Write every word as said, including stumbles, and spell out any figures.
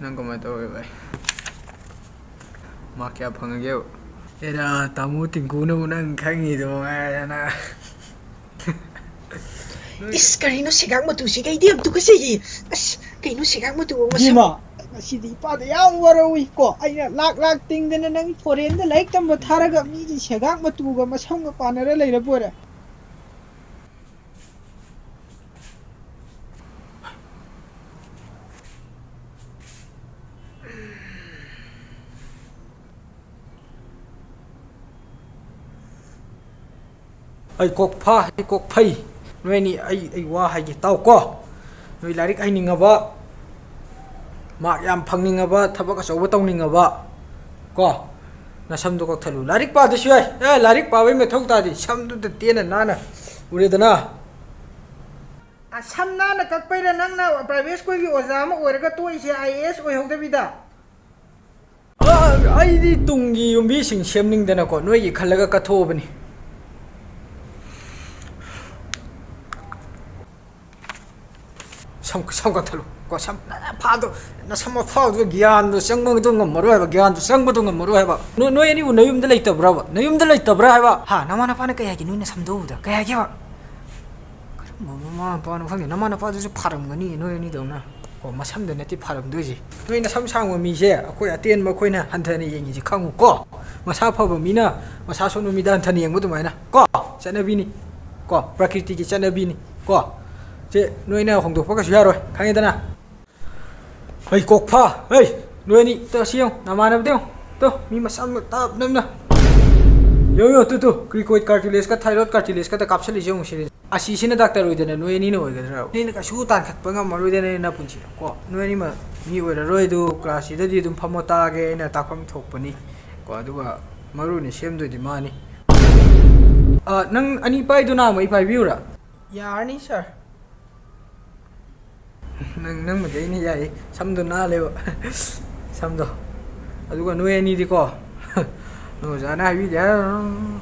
ꯅꯪ ꯀꯃꯥꯏꯅ ꯇꯧꯋꯦ, ꯚꯥꯏ? ꯃꯥꯔꯛ ꯀꯌꯥ ꯐꯪꯉꯒꯦꯕ? ꯑꯦꯔꯥ, ꯇꯥꯃꯣ ꯇꯤꯡꯀꯨꯅꯕꯨ ꯅꯪ ꯈꯪꯉꯤꯗꯣ ꯉꯥꯏꯔꯦꯅ꯫ ꯏꯁ, ꯀꯔꯤꯅꯣ ꯁꯦꯒꯥꯛ ꯃꯇꯨꯁꯤꯒ? ꯑꯩꯗꯤ ꯌꯥꯝ ꯇꯨꯀꯠꯆꯩꯌꯦ꯫ ꯑꯁ, ꯀꯩꯅꯣ ꯁꯦꯒꯥꯛ ꯃꯇꯨ ꯑꯃ ꯁꯝ- ꯏꯕꯦꯝꯃ, ꯉꯁꯤꯗꯤ ꯏꯄꯥꯗ ꯌꯥꯝ ꯋꯥꯔꯧꯏ ꯀꯣ꯫ ꯑꯩꯅ ꯂꯥꯛ ꯂꯥꯛ ꯇꯤꯡꯗꯅ ꯅꯪ ꯐꯣꯔꯦꯟꯗ ꯂꯥꯏꯔꯤꯛ ꯇꯝꯕ ꯊꯥꯔꯒ ꯃꯤꯒꯤ ꯁꯦꯒꯥꯛ ꯃꯇꯨꯒ ꯃꯁꯝꯒ ꯄꯥꯟꯅꯔ ꯂꯩꯔꯕꯣꯏꯔꯦ꯫ ꯑꯩ ꯀꯣꯛ ꯐꯥ, ꯑꯩ ꯀꯣꯛ ꯐꯩ꯫ ꯅꯣꯏ ꯑꯅꯤ, ꯑꯩ, ꯑꯩ ꯋꯥ ꯍꯥꯏꯒꯦ ꯇꯥꯎ ꯀꯣ꯫ ꯅꯣꯏ ꯂꯥꯏꯔꯤꯛ ꯍꯩꯅꯤꯡꯉꯕ, ꯃꯥꯔꯛ ꯌꯥꯝ ꯐꯪꯅꯤꯡꯉꯕ, ꯊꯕꯛ ꯑꯆꯧꯕ ꯇꯧꯅꯤꯡꯉꯕ ꯀꯣ, ꯅꯁꯝꯗꯣ ꯀꯛꯊꯠꯂꯨ꯫ ꯂꯥꯏꯔꯤꯛ ꯄꯥꯗꯁꯨ ꯌꯥꯏ꯫ ꯑꯦ, ꯂꯥꯏꯔꯤꯛ ꯄꯥꯕꯩ ꯃꯊꯧ ꯇꯥꯗꯦ꯫ ꯁꯝꯗꯨꯗ ꯇꯦꯟꯅ ꯅꯥꯟꯅ ꯎꯔꯦꯗꯅ꯫ ꯑ, ꯁꯝ ꯅꯥꯟꯅ ꯀꯛꯄꯩꯔꯥ ꯅꯪꯅ ꯄ꯭ꯔꯥꯏꯚꯦꯠ ꯁ꯭ꯀꯨꯜꯒꯤ ꯑꯣꯖꯥ ꯑꯃ ꯑꯣꯏꯔꯒ ꯇꯣꯛꯏꯁꯦ, ꯑꯥꯏ ꯑꯦ ꯑꯦꯁ ꯑꯣꯏꯍꯧꯗꯕꯤꯗ? ꯑ, ꯑꯩꯗꯤ ꯇꯨꯡꯒꯤ ꯌꯨꯝꯕꯤꯁꯤꯡ ꯁꯦꯝꯅꯤꯡꯗꯅꯀꯣ, ꯅꯣꯏꯒꯤ ꯈꯜꯂꯒ ꯀꯠꯊꯣꯛꯑꯕꯅꯤ꯫ ꯁꯝ, ꯁꯝ ꯀꯛꯊꯠꯂꯨ ꯀꯣ, ꯁꯝ ꯐꯥꯗꯣ, ꯅꯁꯝ ꯑꯐꯥꯎꯗꯣ ꯒ꯭ꯌꯥꯟꯗꯣ ꯆꯪꯕꯗꯣ ꯉꯝꯃꯔꯣꯏ ꯍꯥꯏꯕ, ꯒ꯭ꯌꯥꯟꯗꯣ ꯆꯪꯕꯗꯣ ꯉꯝꯃꯔꯣꯏ ꯍꯥꯏꯕ꯫ ꯅꯣ-, ꯅꯣꯏ ꯑꯅꯤꯕꯨ ꯅꯌꯨꯝꯗ ꯂꯩꯇꯕ꯭ꯔꯕ? ꯅꯌꯨꯝꯗ ꯂꯩꯇꯕ꯭ꯔꯥ ꯍꯥꯏꯕ? ꯍꯥ, ꯅꯃꯥ ꯅꯄꯥꯅ ꯀꯩ ꯍꯥꯏꯒꯦ ꯅꯣꯏ ꯅꯁꯝꯗꯣ ꯎꯕꯗ? ꯀꯩ ꯍꯥꯏꯒꯦꯕ? ꯀꯔꯝꯕ ꯃꯃꯥ ꯃꯄꯥꯅꯣ ꯈꯪꯗꯦ, ꯅꯃꯥ ꯅꯄꯥꯗꯨꯁꯨ ꯐꯥꯔꯝꯒꯅꯤ ꯅꯣꯏ ꯑꯅꯤꯗꯧꯅ꯫ ꯀꯣ, ꯃꯁꯝꯗ ꯅꯠꯇꯦ ꯐꯥꯔꯝꯗꯣꯏꯁꯦ꯫ ꯅꯣꯏ ꯅꯁꯝ ꯁꯥꯡꯕ ꯃꯤꯁꯦ ꯑꯩꯈꯣꯏ ꯑꯇꯦꯟꯕ ꯑꯩꯈꯣꯏꯅ ꯍꯟꯊꯅ ꯌꯦꯡꯉꯤꯁꯦ ꯈꯪꯉꯨ ꯀꯣ꯫ ꯃꯁꯥ ꯐꯕ ꯃꯤꯅ ꯃꯁꯥ ꯁꯣꯟꯕ ꯃꯤꯗ ꯍꯟꯊꯅ ꯌꯦꯡꯕ ꯑꯗꯨꯃꯥꯏꯅ ꯀꯣ꯫ ꯆꯠꯅꯕꯤꯅꯤ ꯀꯣ, ꯄ꯭ꯔꯀ꯭ꯔꯤꯇꯤꯒꯤ ꯆꯠꯅꯕꯤꯅꯤ ꯀꯣ꯫ ꯁꯦ ꯅꯣꯏꯅ ꯍꯣꯡꯗꯣꯛꯄ ꯀꯩꯁꯨ ꯌꯥꯔꯣꯏ, ꯈꯪꯉꯦꯗꯅ? ꯍꯩ, ꯀꯣꯛꯐꯥ! ꯍꯩ, ꯅꯣꯏ ꯑꯅꯤ, ꯇꯣ, ꯁꯤ ꯌꯦꯡꯉꯨ, ꯅꯃꯥꯟꯅꯕꯗ ꯌꯦꯡꯉꯨ꯫ ꯇꯣ, ꯃꯤ ꯃꯁꯝ ꯇꯞ ꯅꯞꯅ꯫ ꯌꯦꯡꯉꯨ, ꯌꯦꯡꯉꯨ, ꯇꯨ, ꯇꯨ, cricoid cartilage-ꯀ thyroid cartilage-ꯀꯗ ꯀꯥꯞꯁꯤꯜꯂꯤꯁꯦ ꯌꯦꯡꯉꯨ, ꯁꯤꯗ꯫ ꯑꯁꯤꯁꯤꯅ ꯗꯥꯛꯇꯔ ꯑꯣꯏꯗꯅ ꯅꯣꯏ ꯑꯅꯤꯅ ꯑꯣꯏꯒꯗ꯭ꯔꯕ? ꯅꯣꯏꯅ ꯀꯩꯁꯨ ꯇꯥꯟꯈꯠꯄ ꯉꯝꯃꯔꯣꯏꯗꯅ ꯅꯄꯨꯟꯁꯤꯗ, ꯀꯣ? ꯅꯣꯏ ꯑꯅꯤꯃꯛ ꯃꯤ ꯑꯣꯏꯔꯔꯣꯏ꯫ ꯑꯗꯨ class-ꯁꯤꯗꯗꯤ ꯑꯗꯨꯝ ꯐꯝꯃꯣ ꯇꯥꯒꯦ, ꯑꯩꯅ ꯇꯥꯛꯐꯝ ꯊꯣꯛꯄꯅꯤ, ꯀꯣ? ꯑꯗꯨꯒ ꯃꯔꯨ ꯑꯣꯏꯅ ꯁꯦꯝꯗꯣꯏꯗꯤ ꯃꯥꯅꯤ꯫ ꯑ, ꯅꯪ ꯑꯅꯤ ꯄꯥꯏꯗꯨꯅ ꯑꯃ ꯑꯩ ꯄꯥꯏꯕꯤꯌꯨꯔꯥ? ꯌꯥꯔꯅꯤ, sir꯫ ꯅꯪ, ꯅꯪꯕꯨꯗꯤ ꯑꯩꯅ ꯌꯥꯏꯌꯦ꯫ ꯁꯝꯗꯣ ꯅꯥꯜꯂꯦꯕ꯫ ꯁꯝꯗꯣ꯫ ꯑꯗꯨꯒ ꯅꯣꯏ ꯑꯅꯤꯗꯤꯀꯣ, ꯅꯣꯏ ꯑꯣꯖꯥꯅ ꯍꯥꯏꯕꯤꯗꯦ ꯍꯥꯏꯔꯨꯔꯅꯨ꯫